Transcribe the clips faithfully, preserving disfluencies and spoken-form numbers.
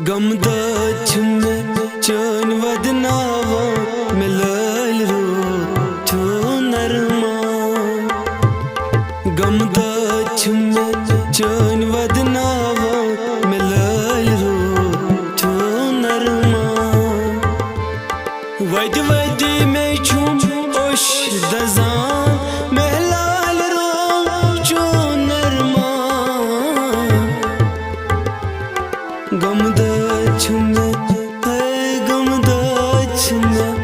غمداد چھِ مےٚ چٲنۍ ودناوان، مےٚ لٲلۍ روٗد چھُ نرمان۔ غمداد چھِ مےٚ چٲنۍ ودناوان، مےٚ لٲلۍ روٗد چھُ نرمان۔ وَتہِ وَتہِ مےٚ چھُم اوٚش دَزان، مےٚ لالہِ روٗد چھُ نرمان۔ غمداد چھِ مےٚ، ہے غمداد چھِ مےٚ،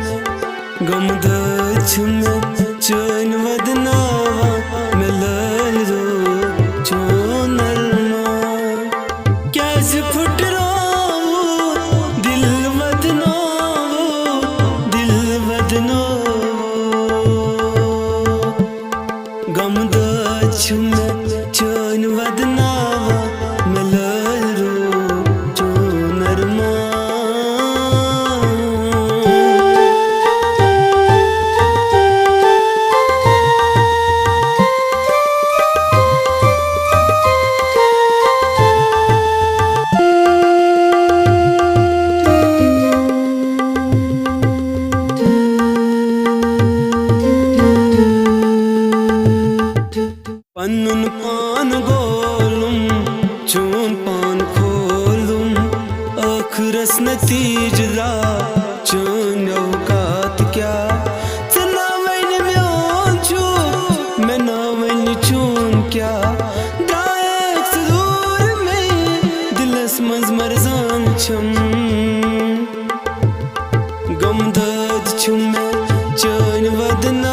غمداد چھِ مےٚ چٲنۍ ودناوان، مےٚ لٲلۍ روٗد چھُ نرمان۔ کیٛازِ پھُٹراوُتھ دِل ودناوُتھ، دِل ودناوُتھ؟ غمداد چھِ مےٚ چٲنۍ ودناوان، مےٚ لٲلۍ روٗد چھُ نرمان۔ پنُن پان گولُم، چون پان کھولُم، ٲخرس نتیجہٕ درٛاو چٲنۍ اوقات کیٛاہ؟ ژٕ نا وَنہِ میون چھُ، مےٚ نا وَنہِ چون کیٛاہ؟ درٛایَکھ ژٕ دوٗر مےٚ، دِلس منٛز مرزان چھَم۔ غمداد چھِ مےٚ چٲنۍ ودناوان،